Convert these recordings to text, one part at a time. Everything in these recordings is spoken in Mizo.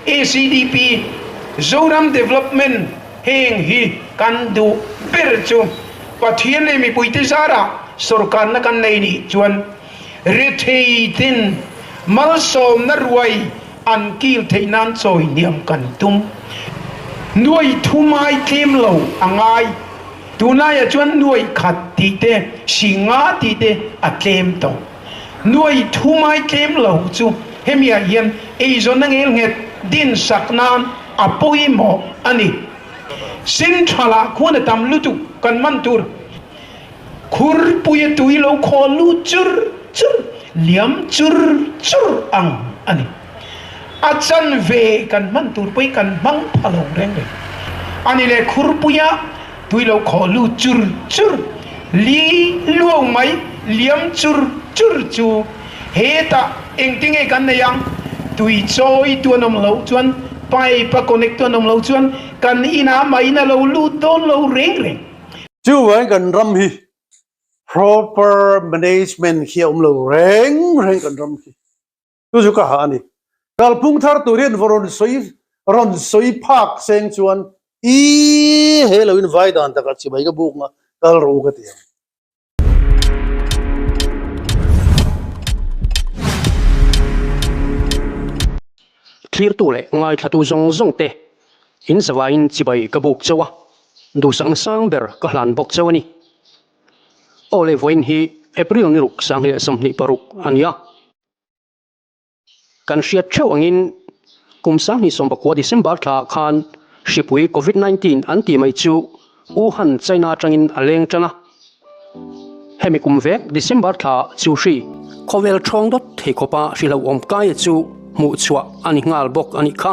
ACDP, Zoram Development heng hi kan duh ber chu Pathian leh mipuite zarah sorkarna kan nei nih chuan rethei ten malsawmna ruai an kil theih nan chawi hniam kan tum. Nuai thumai tlem lo a ngai. Tunlaiah chuan nuai khat tih te, singa tih te a tlem tawh. Nuai thumai tlem lo chu hemiah hian eizawnna ngelnghet din sak nan a pawimawh a ni. Central-ah khuan a tam lutuk kan man tur. Khurpuia tui lo khaw lut chur chur, liam chur chur ang a ni. A chanve kan hman tur pawhin kan hmang pha lo reng reng a ni le. Khurpuia tui lo khaw lut chur chur, li luau mai, liam chur chur chu hetah engtinge kan nei ang? Tui chawi tu an awm loh chuan, pipe a connect tu an awm loh chuan kan inah maiin a lo lut dawn lo reng reng. Chuvangin kan ram hi proper management hi a awm lo reng reng kan ram hi. Chu chu ka ha a ni. Kalphung thar tur hian va rawn sawi rawn sawi phak seng chuan i he lo in vai dan takah chibai ka buk nga kal rawh u ka ti ang. Thlirtu leh ngaithlatu zawng zawng te in zavaiin chibai ka buk chauh a, duhsakna sang ber ka hlan bawk chauh a ni. Aw le vawiin hi April ni ruk 2026 a ni a. Kan hriat theuh angin kum 2019 December thla ah khan hripui Covid 19 an tih mai chu Wuhan, China atangin a leng tan a. Hemi kum vek December thla chu hri khawvel thawng dawt thei khawpa hri hlauhawm kaia chu hmuh chhuah a ni nghal bawk a nih kha.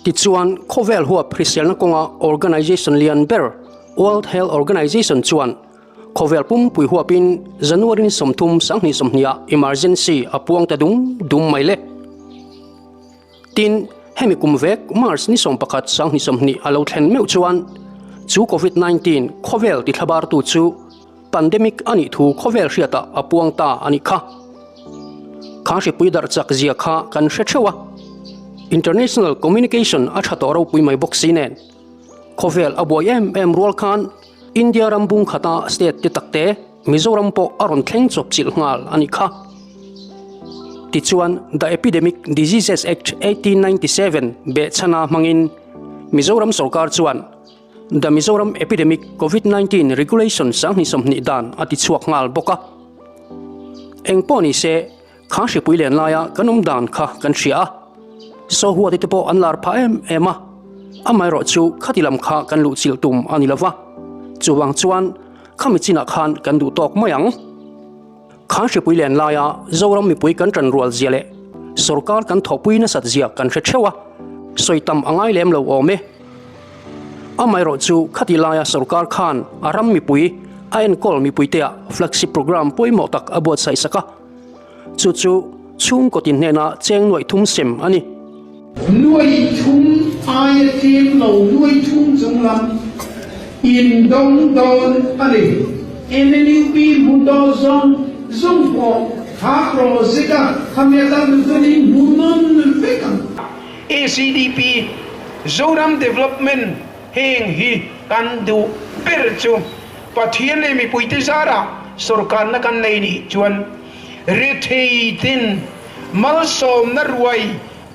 Tichuan khawvel huap hriselna kawnga organization lian ber World Health Organization chuan khawvel pumpui huapin January ni 30 2020 ah emergency a puang ta dum dum mai le. Tin, hemi kum vek March ni 11 2020 a lo thlen meuh chuan chu Covid 19 khawvel tithlabartu chu pandemic a nih thu khawvel hriatah a puang ta a nih kha. Kha hripui darh chak zia kha kan hre theuh a. International communication a tha tawh ropui mai bawk si nen. Khawvel a buai em em rual khan India ram bung khata state te takte Mizoram pawh a rawn thleng chawp chilh nghal a nih kha. Tichuan The Epidemic Diseases Act 1897 behchhana hmangin Mizoram sorkar chuan The Mizoram Epidemic Covid 19 Regulation 2020 dan a ti chhuak nghal bawk a. Eng pawh ni se Kha hripui len laia kan awm dan kha kan hria a, Sohuate te pawh an lar phah em em a, amaherawh chu khati lam kha kan luh chilh tum a ni lova, chuvang chuan khami chinah khan kan duh tawk mai ang. Kha hripui len laia Zoram mipui kan tan rual zia leh sorkar kan thawhpui nasat zia kan hre theuh a, sawi tam a ngai lem lo awm e. Amaherawh chu khati laia sorkar khan a ram mipui a enkawl mipuiteah flagship programme pawimawh tak a buatsaih sak a. Chu chu chhungkaw tin hnenah cheng nuaih thum sem a ni. Nuaih thum aia tlem lo nuaih thum chung lam in dawng dawn a ni. NLUP hmu daw zawng zawng pawh kha project a khami atan duh chuan in hmu nawn vek ang. ACDP, Zoram Development heng hi kan duh ber chu. Pathian leh mipuite zarah sorkarna kan nei nih chuan rethei ten malsawmna ruai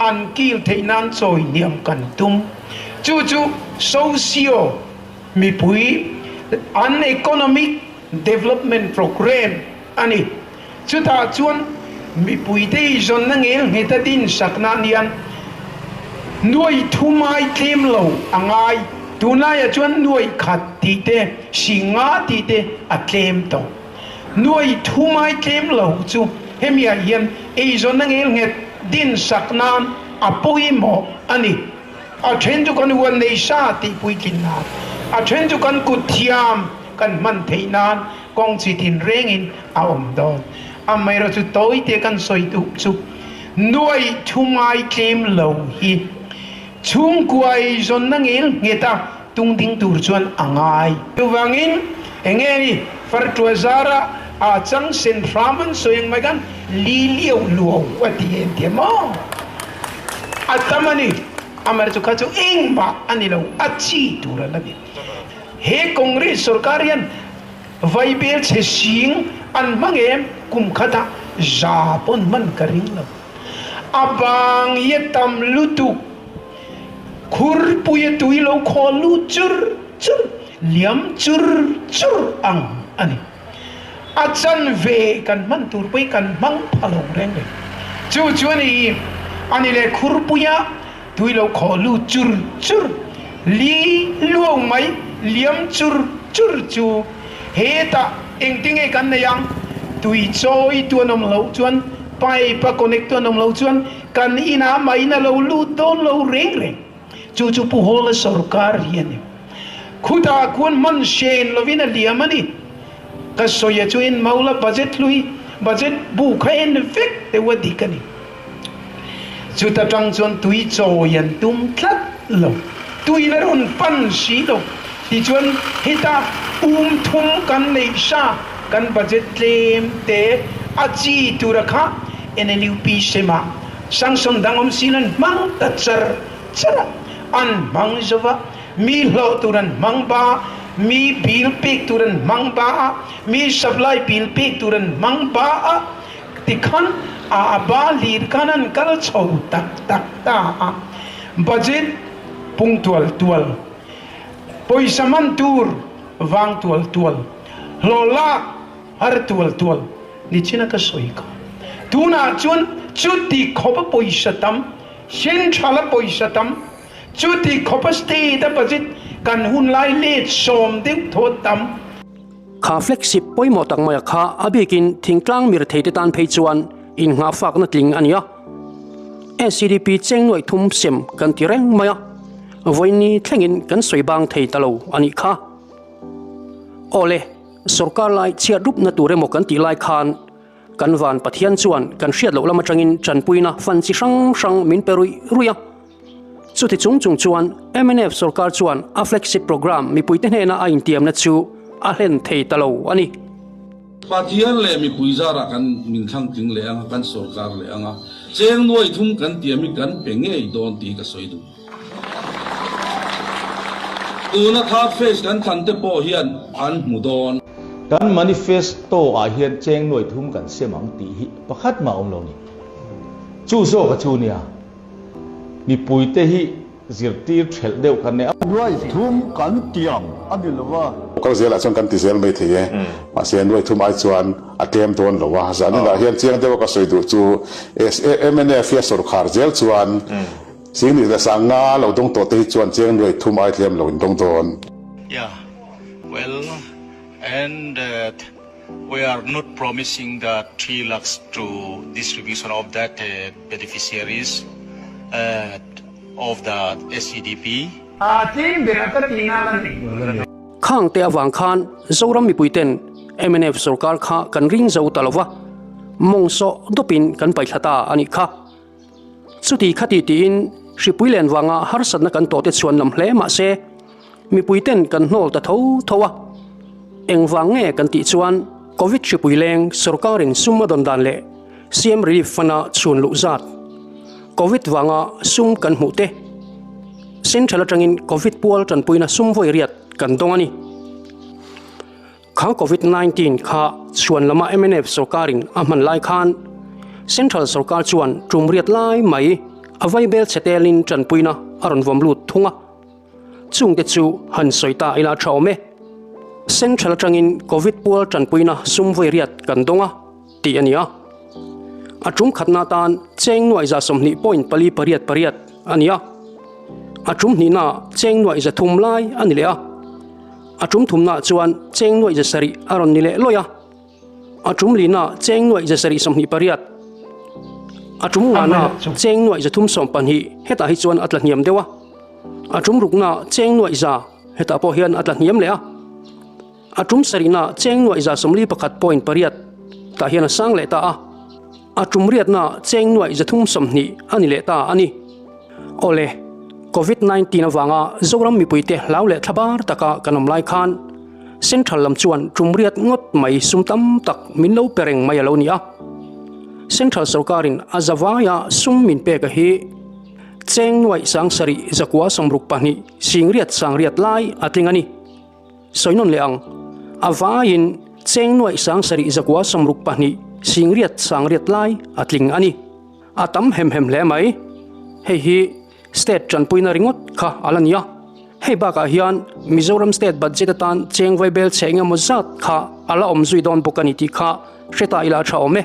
an kil theih nan chawi hniam kan tum. Chu chu socio mipui an economic development programme a ni. Chutah chuan mipuite izawnna ngel nghet a din sakna anian nuai thumai tlem lo a ngai. Tunlaiah chuan nuai khat tih te, singa tih te a tlem tawh. Nuai thumai tlem lo chu hemiah hian eizawnna ngel nghet din sak nan a pawimawh a ni. A then chu kan huan nei sa tih puitlin nan, a then chu kan kut thiam kan hman theih nan kawng chi tin rengin a awm dawn. Amaherawh chu tawite kan sawi duh chu nuai thu ngai tlem lo hi chhungkua eizawnna ngel nghet a tung ding tur chuan a ngai. Chuvangin enge ni fartuah zara a chang sen hram an sawi ang mai khan li liau luau a ti em ti a maw? A tam a ni. Amaherawhchu chu kha chu engmah a ni lo, a chi tur a la ni. He Congress sorkar hian vaibel chhe sing an hmang em? Kum khatah za pawn hman ka ring lo. A bang hi a tam lutuk. Khurpui a tui lo khawl lut chur chur, liam chur chur ang a ni. A chanve kan hman tur pawhin kan hmang pha lo reng reng. Chu chu a ni, a ni leh khurpuia tui lo khaw lut chur chur, li luau mai liam chur chur chu hetah engtinge kan nei ang? Tui chawi tu an awm loh chuan, pipe a connect tu an awm loh chuan kan inah main a lo lut dawn lo reng reng. Chu chu Pu Hawla sorkar hi a ni. Khutah khuan hman hren lovin a liam a ni. Ka sawi a chu en Maula budget hlui, budget bu kha en vek deuh a dik a ni. Chuta tang chuan tui chawi an tum tlat lo. Tuin a rawn pan si lo. Tichuan heta um thum kan neih sa kan budget tlem te a chi tura kha NLUP semah Sanction dang awm sin an hmang ta char char a, an hmang zo va, mi hlawh tur an hmang ba a, mi bill pek tur an hmang ba a, mi supply bill pek tur an hmang ba a, tikhan a a ba lir khan an kal chho tak tak ta a, budget pung tual tual, pawisa man tur vang tual tual, hlawh lak har tual tual. Nichina ka sawi kha. Tunah chuan chuti khawpa pawisa tam, central-a pawisa tam, chuti khawpa state-a budget kan hun lai let sawm deuh thaw tam. Kha flagship pawimawh tak maia kha a bikin thingtlang mir theite tan phei chuan innghahfakna tling a ni a. SCDP cheng nuaih thum sem kan ti reng mai a, vawiin thlengin kan sawi bang thei ta lo a nih kha. Awle. Sorkar lai chhiat rupna tur emaw kan tih lai khan kan van Pathian chuan kan hriat loh lam atangin tanpuina fan chi hrang hrang min pe ruih ruih a. Chuti chung chung chuan mnf sorkar chuan a flagship programme mipuite hnena a intiamna chu a hlen thei ta lo a ni. Pathian leh mipui zarah kan min thlang tling leh ang a, kan sorkar leh ang a, cheng nuai thum kan tiam hi kan pe ngei dawn tih ka sawi duh. Tuna third phase kan thlan te pawh hian an hmu dawn. Kan manifesto ah hian cheng nuai thum kan sem ang tih hi pakhat mah awm lo ni. Chu zawk a chu nia. Mipui te hi zirtir thelh deuh kan nei a. Nuai thum kan tiang a ni lo va. Kal zelah chuan kan ti zel mai thei e. Mahse nuai thum ai chuan a tlem dawn lo a. Zaninah hian chiang deuha ka sawi duh chu mnf hi a sawrkhar zel chuan Singni leh Sanga lo dawng tawh te hi chuan chiang nuai thum ai tlem lo in dawng dawn. Yeah, well and that we are not promising the 3 lakhs to distribution of that beneficiaries of the SEDP. A tlem ber a ka tihna la nei. Khang te avang khan Zoram mipui ten mnf sorkar kha kan ring zo ta lova, mawng sawh dawpin kan paihthla ta a nih kha. Chuti khati tiin hripui len vanga harsatna kan tawhte chuan lam hle mah se, mipuiten kan hnawl ta tho tho a. Engvang nge kan tih chuan Covid hripui leng sorkarin sum a dawn dan leh CM Relief Fund-a chhun luh zat, Covid vanga sum kan hmuh te, Central atangin Covid pual tanpuina sum vawi riat kan dawng a ni. Kha Covid 19 kha chhuan lama mnf sorkarin a hman lai khan Central sorkar chuan tum riat lai mai a vaibel chhe telin tanpuina a rawn vawm lut thung a. Chungte chu han sawi ta ila tha awm e. Central atangin Covid pual tanpuina sum vawi riat kan dawng a tih a ni a. A tum khatna atan cheng nuaih za 20 point pali pariat pariat a ni a. A tum hnihna cheng nuaih za thum lai a ni leh a. A tum thumnaah chuan cheng nuaih 700 a rawn ni leh lawih a, a tum linaah cheng nuaih 728, a tum nganaah cheng nuaih 312 hetah hi chuan a tla hniam deuh a, a tum ruknaah cheng nuaih 100 hetah pawh hian a tla hniam leh a, a tum sarihnaah cheng nuaih 141 point pariat tah hian a sang leh ta a, a tum riatnaah cheng nuaih 320 a ni leh ta a ni. Awle, Covid 19 avanga Zoram mipuite hlau leh thlabar taka kan awm lai khan Central lam chuan tum riat ngawt mai sum tam tak min lo pe reng mai a lo ni a. Central sorkarin a zavaia sum min pek a hi. Cheng nuaih 7000 62 singriat sangriat lai a tling a ni. Sawi nawn leh ang, a vaiin cheng nuaih 7000 62 singriat sangriat lai a tling a ni. A tam hem hem hle mai. Hei hi state tanpuina ringawt kha a la ni a. Hei bakah hian Mizoram state budget atan cheng vaibel chhe engemaw zat kha a la awm zui dawn bawk a ni tih kha hre ta ila a tha awm e.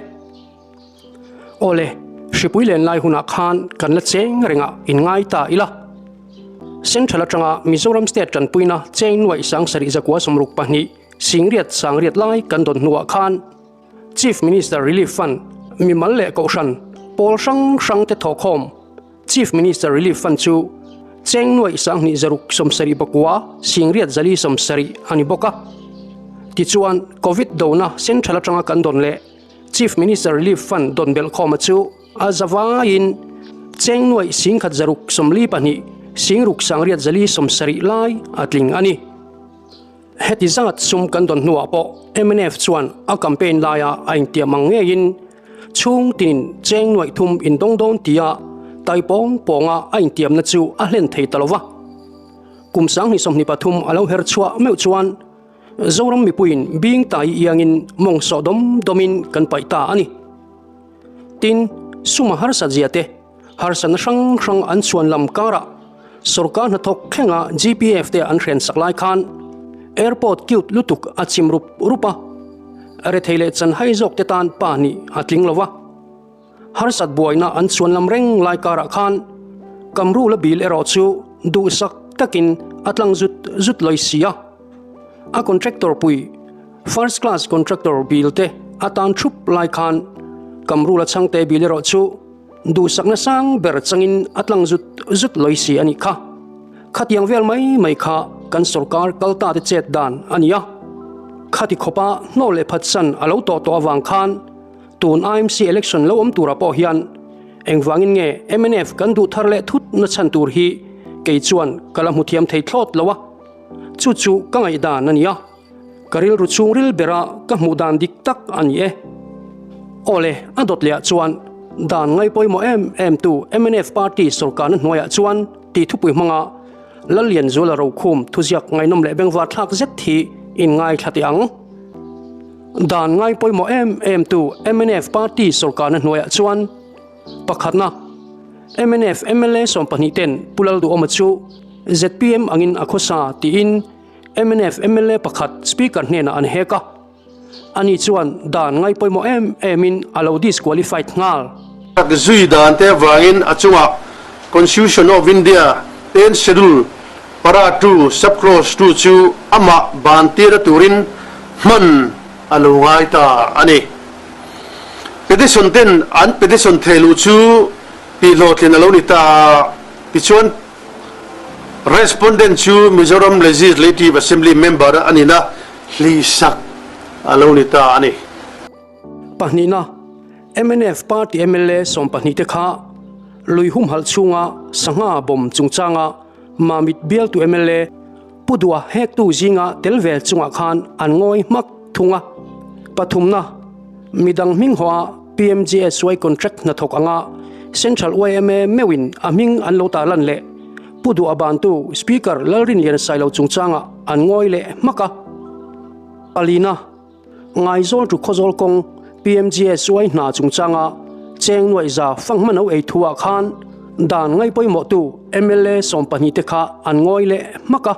Awle, hripui len lai hunah khan kan la cheng rengah inngai ta ila. Central atanga Mizoram state tanpuina cheng nuaih 7062 singriat sangriat lai kan dawn hnuah khan Chief Minister Relief Fund mimal leh kohhran pawl hrang hrang te thawhkhawm Chief Minister Relief Fund chu cheng nuaih 2679 singriat 470 a ni bawk a. Tichuan, Covid dona Central atanga kan dawn leh Chief Minister Relief Fund dawn belhkhawma chu a zavaiin cheng nuaih 1642 singruk sangriat 470 lai a tling a ni. Heti zat sum kan dawn hnuah pawh mnf chuan a campaign laia a intiam ang ngeiin chhung tinin cheng nuaih thum indawng dawn tia tai pawng pawnga a intiamna chu a hlen thei ta lo va. Kum 2023 a lo her chhuah meuh chuan Zoram mipuiin bing tai iangin mawng sawh dawm dawmin kan paih ta a ni. Tin, suma harsat zia te, harsatna hrang hrang an chhuan lam karah sorkar hnathawk thlenga GPF te an hren sak lai khan airport cute lutuk a chim rup rup a, rethei leh chanhai zawk te tan pa nih a tling lo va. Harsat buaina an chuan lam reng lai karah khan Kamrula bil erawh chu duhsak takin a tlang zut zut lawi si a. A contractor pui first class contractor bil te a tan thup lai khan Kamrula chhangte bil erawh chu duhsakna sang ber changin a tlang zut zut lawi si a nih kha. Khatiang vel mai mai kha kan sorkar kal ta te chet dan a ni a. Khati khawpa hnawl leh phatsan a lo tawh tawh avang khan Tun IMC election lo awm turah pawh hian engvangin nge mnf kan duh thar leh thut na chhan tur hi kei chuan ka la hmu thiam thei thlawt lo a, chu chu ka ngaihdan a ni a, ka rilru chhungril bera ka hmuh dan dik tak a ni e. Awle, a dawt lehah chuan dan ngaipawimawh em em tu mnf party sawrkarna hnuaiah chuan tih thupui hmanga Lallianzuala Rokhum thuziak ngaihnawm leh bengvar thlak zet hi inngaithla teh ang. Dan ngai pawimawh em em tu mnf party sawrkarna hnuaiah chuan pakhatna mnf mla 12 ten Pu Lalduhawma chu zpm angin a khawsa tiin mnf mla pakhat speaker hnenah an hek a, ani chuan dan ngai pawimawh em emin a lo disqualified nghal. Tak zui dan te avangin a chungah Constitution of India Tenth Schedule Para 2 Sub-Clause 2 chu amah ban tira turin hman a lo ngai ta a ni. Petition ten an petition thei luh chu tihhlawhtlin a lo ni ta a, tichuan Respondent chu Mizoram Legislative Assembly member a nihna hlihsak a lo ni ta a ni. Pahnihna, mnf party mla 12 te kha lui humhalh chhunga sangha bawm chungchanga Mamit bialtu mla Pu Dua hektu zinga tel vel chungah khan an ngawi hmak thung a. Pathumna, midang hming hawha PMGSY contract hnathawk anga Central yma meuhin a hming an lo tarlan leh Pu Dua bantu Speaker Lalrinlian Sailo chungchangah an ngawi leh hmak a. Palina. Ngaizawl tu Khawzawl kawng PMGSY hna chungchanga cheng nuaih za fanghma no ei thuah khan dan ngai pawimawhtu mla 12 te kha an ngawi leh hmak a.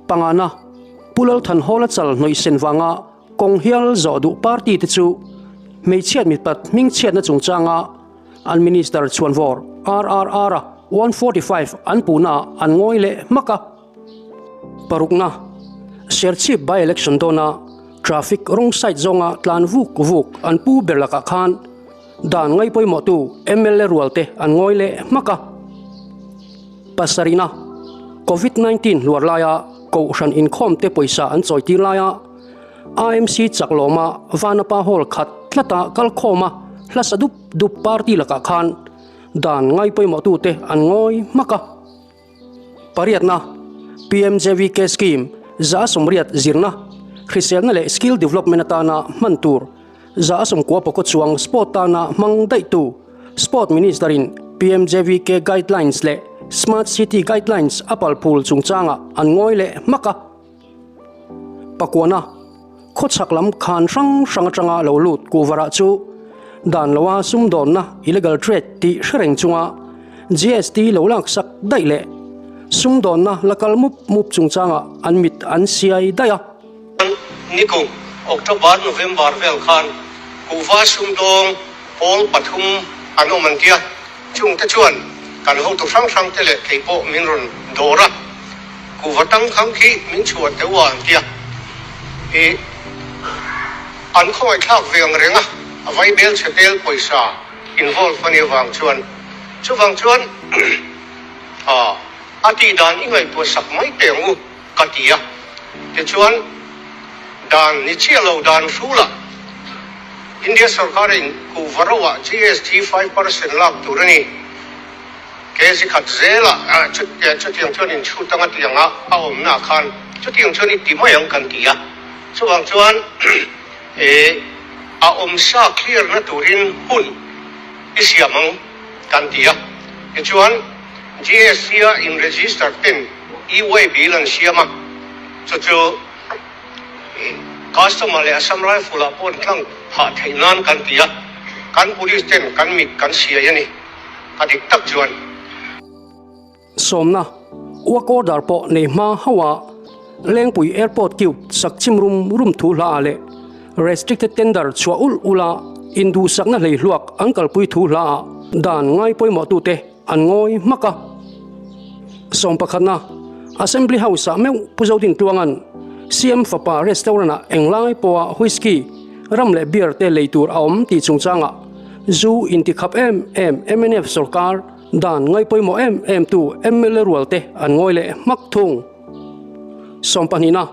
Pangana, Pu Lalthanhawla chal hnawih sen vanga kawng hial zawh duh party te chu hmeichhiat mitpat hmingchhiatna chungchanga an minister chhuanvawr RRR-a 145 an puhnaah an ngawi leh hmak a. Parukna, Serchhip by-election dawna traffic wrong side zawnga tlan vuk vuk an pu ber lakah khan dan ngai pawimawhtu mla rual te an ngawi leh hmak a. Pasarihna, Covid 19 hluar laia kohhran inkhawm te pawisa an chawi tir laia IMC chak lawma Vanapa Hall khat tlata kalkhawma hlasa dup dup party lakah khan dan ngai pawimawhtute an ngawi hmak a. Pariatna, PMJVK Scheme 180 zirna, hriselna leh skill development atana hman tur 90 pawkaw chuang sport tana hmang daihtu Sport Minister-in PMJVK guidelines leh Smart City guidelines a palphul chungchangah an ngawi leh hmak a. Pakuana khawchhak lam khan hrang hrang atanga lo lut kuhvarah chu dan loa sumdawnna illegal trade tih hre reng chunga GST lo laksak daih leh sumdawnna la kal mup mup chungchangah an mit an siai daih a. Nikum October, November vel khan kuhva sumdawng pawl pathum an awm an tia, chungte chuan kan hotu hrang hrang te leh kei pawh min rawn dawr a, kuhva tangkhang khi min chhuah teuh a an tia, ih an khawngaihthlak ve ang reng a, a vaibel chhe tel pawisa involve a nih avang chuan chuvang chuan a tihdan i ngaihtuah sak mai teh ang u. Ka ti a. Tichuan, dan ni chiah lo dan hrulah India sorkarin kuhva roah GST 5% lak tur a ni. Kg khat zelah chutiang chuan inchhut anga tianga a awmnaah khan chutiang chuan i ti mai ang kan ti a. Chuvang chuan a awmsa clear na turin hun i siam ang kan ti a. Tichuan, GST a in register ten E-way bill an siam a, chu chu customer leh Assam Rifle ah pawh an tlang phah theih nan kan ti a, kan police ten kan mit kan siai a ni, a dik tak chuan. Sawmna, Work order pawh nei hma hauh a, Lengpui Airport Cube sak chim rum rum thu hla ah leh Restricted Tender chhuah ulh ulh a induhsakna hleihluak an kalpui thu hla ah dan ngai pawimawh tute An ngawi hmak a. Sawmpakhatna, Assembly House-ah meuh Pu Zodintluanga'n CM fapa restaurant-ah englai pawha whisky, ram leh beer te lei tur a awm tih chungchangah zu intikhap em em mnf sawrkar dan ngaipawimawh em em tu mla rual te an ngawi leh hmak thung. Sawmpahnihna,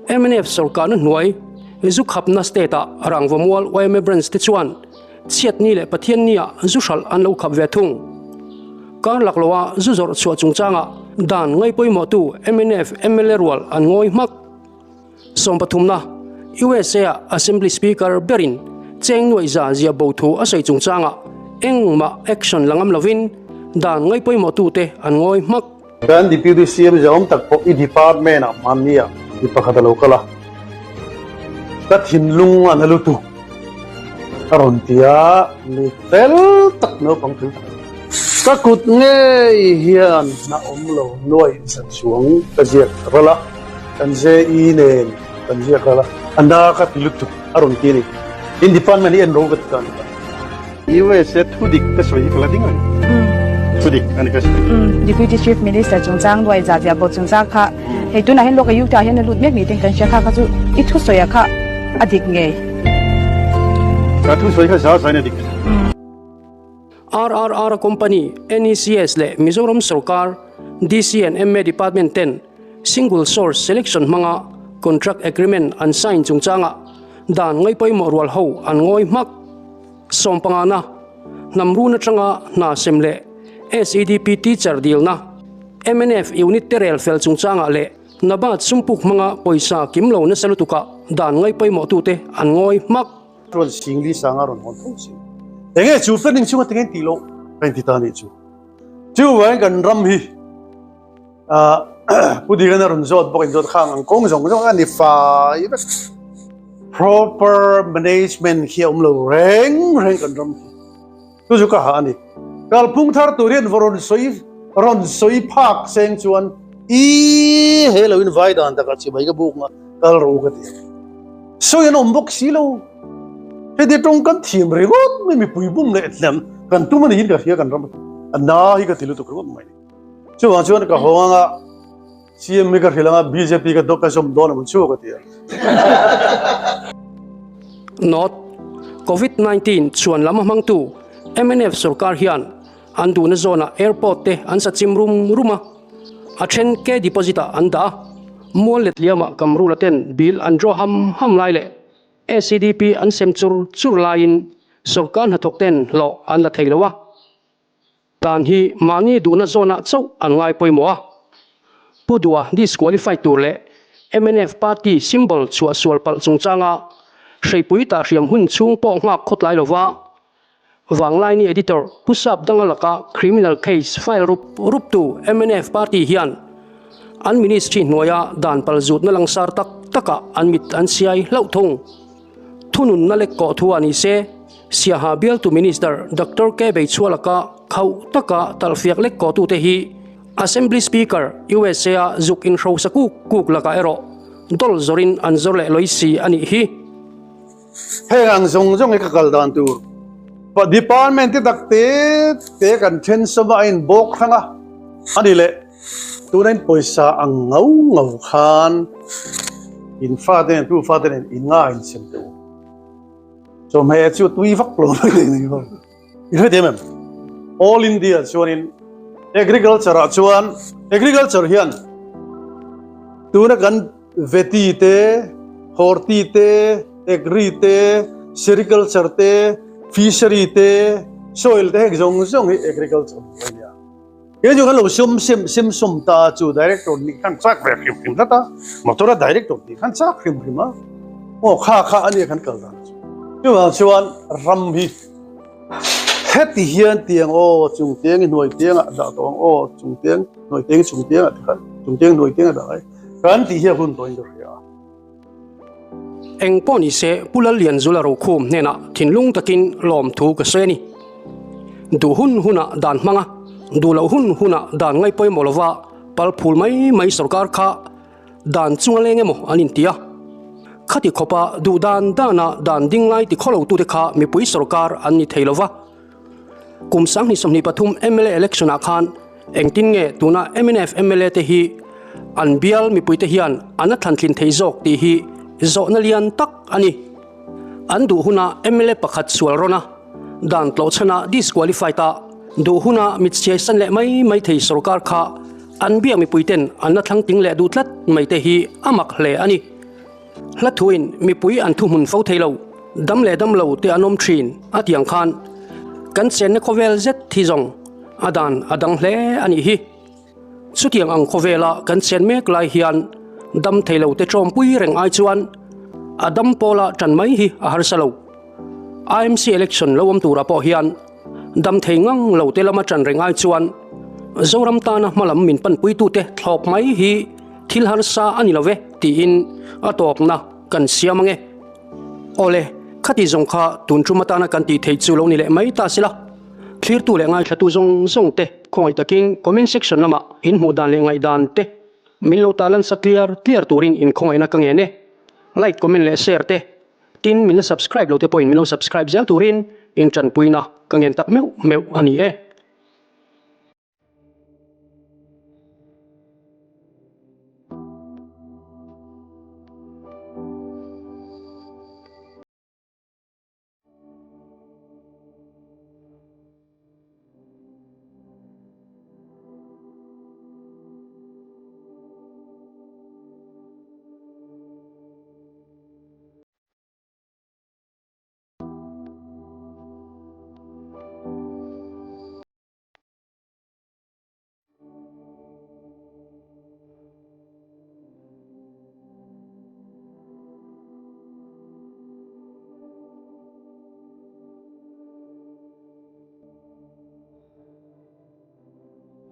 Mnf sawrkarna hnuai zu khapna state-ah Rangvamual yma branch te chuan chhiatni leh Pathiannia zu hralh an lo khap ve thung. Kar lak loa zu zawrh chhuah chungchangah dan ngaipawimawhtu mnf mla rual an ngawi hmak. Sawmpathumna, USA-ah Assembly Speaker berin cheng nuaih za zia bo thu a sawi chungchangah engmah action la ngam lovin dan ngaipawimawhtute an ngawi hmak. Kan Deputy CM zia awm tak pawh i department ah hmanni ah mi pakhat a lo kal a, ka thinlung a na lutuk a rawn ti a, mi fel tak naupang fel tak a ni. Ka kut ngei hian hna awm lo nuaih za chuang ka ziak ral a, kan JE nen kan ziak ral a, a na ka ti lutuk a rawn ti a ni. In department hi en ro ka ti ta a ni ta. USA thudik ka sawi hi ka la ding reng. Thudik a ni ka sawi. Deputy Chief Minister chungchang nuai zah ziah bo chungchang kha hei tunah hian lawk a Utah hian a lut mek ni ten kan hria kha kha chu i thusawi ah kha a dik ngei. Ka thusawi kha zah zain a dik. RRR Company, NECS leh Mizoram Sorkar, DC and MA Department ten Single Source Selection hmanga Contract Agreement an sign chungchangah dan ngaihpawimawh rual ho an ngawi hmak. Sawmpangana, Hnam run atanga hna sem leh SEDP teacher dilna, mnf unit te rel fel chungchangah leh Nabad sumpuk hmanga pawisa kim lo nasa lutukah dan ngaihpawimawh tute an ngawi hmak. Chuan Singli sanga rawn hawn tho si. Enge chu fening chunga tinge tih loh ka inti ta anih chu. Chuvangin kan ram hi Pu Digan a rawn zawt bawk in zawt khang ang kawng zawng zawng a ni fai vek. Proper management khi a awm lo reng reng kan ram hi. Chu chu ka ha a ni. Kalphung thar tur hian rawn sawi rawn sawi phak seng chuan i he lo in vai dan takah chibai ka buk nga kal ro ka ti a. Sawi an awm bawk si lo. Heti tawng kan thiam ringawt mai mipui bum leh hnem kan tum a niin ka hria kan ram a na hi ka ti lutuk ringawt mai. Chuvang chuan ka hawng anga CM hi ka hrilh anga bjp ka ka zawm dawn ang chu ka ti a. Note, Covid 19 chuan lam a hmangtu mnf sorkar hian an duhna zawnah airport te an sa chim rum rum a, a then K deposit ah an dah a, mual let liamah Kamrula ten bill an draw ham ham lai leh SEDP an sem chur chur laiin sorkar hnathawk ten hlawh an la thei lo a. Dan hi mahni duhna zawnah chauh an ngai pawimawh a. Pu Dua disqualify tur leh mnf party symbol chhuah sual palh chungchanga hreipui tahhriam hun chhung pawh nghak khawtlai lova. Vanglaini Editor Pu Sap Danga laka criminal case file rup ruptu mnf party hian an ministry hnuaia dan palzutna langsar tak takah an mit an siai hlauh thung. Thununna lek kawh thu a ni se, Siaha bialtu Minister Doctor K Beichhua laka khauh taka talhfiak lek kawhtute hi Assembly Speaker USA a zuk inhrosa kuk kuk lakah erawh dawlh zawrin an zawr leh lawi si a nih hi. Heng ang zawng zawng hi ka kal dan tur department te tak te te kan then sawm a, a in bawk hrang a, a ni leh tuna in pawisa ang ngau ngau khan in fate nen tu fate nen in nga in sem teh u. Chawhmeh chu tui vak lo mai nei nei bawk. I hre thiam em? All India chuanin agriculture ah chuan agriculture hian tuna kan Veti te, Horti te, Agri te, Sericulture te, Fishery te, Soil te heng zawng zawng hi Agriculture hnuai a nia. Kei chu kan lo sum sem sem sum ta chu Director nih khan chak ve hrim hrim tlat a, motor a Director nih khan chak hrim hrim a, aw kha kha a nia kan kal dan chu. Chuvang chuan ram hi heti hian tiang aw chung tiang i hnuai tiangah dah tawh ang aw chung tiang hnuai tiang i chung tiangah tikhan chung tiang hnuai tiangah dah ai. Kan tih hi a hun tawhin ka hria. Eng pawh ni se Pu Lallianzula Rokhum hnenah thinlung takin lawmthu ka sawi a ni. Duh hun hunah dan hmang a, duh loh hun hunah dan ngaih pawimawh lova pal phul mai mai sorkar kha dan chunga leng emaw an inti a. Khati khawpa duh dan dana dan ding lai ti khawlotute kha mipui sorkar an ni thei lova. Kum 2023 mla election ah khan engtin nge tuna mnf mla te hi an bial mipui te hian an a thlantlin thei zawk tih hi zawhna lian tak a ni. An duh huna mla pakhat sual rawn a, dan tlawhchhan a disqualified a, duh huna mit siai san leh mai mai thei sorkar kha an biak mipui ten an la thlang tling leh duh tlat mai te hi a mak hle a ni. Hla thuin mipui an thuhmun fo thei lo, dam leh dam lo te an awm thin a tiang khan kan chenna khawvel zet hi zawng a dan a dang hle a nih hi. Chutiang ang khawvela kan chen mek lai hian dam thei lo te tawmpui reng ai chuan a dam pawla tan mai hi a harsa lo. IMC election lo awm turah pawh hian dam thei ngang lo te lama tan reng ai chuan Zoram tana hmalam min panpuitute thlawp mai hi Thil harsa a ni lo ve tiin a tawpna kan siam ange. Awle, khati zawng kha tun tum atana kan tih theih chu lo ni leh mai ta sila. Thlirtu leh ngaithlatu zawng zawng te khawngaih takin comment section lamah in hmuh dan leh ngaihdan te min lo ta lansa tliar tliar turin in khawngaihna ka ngen e. Like, comment leh share te tin min la subscribe lo te pawhin min lo subscribe zel turin in tanpuina ka ngen tak meuh meuh a ni e.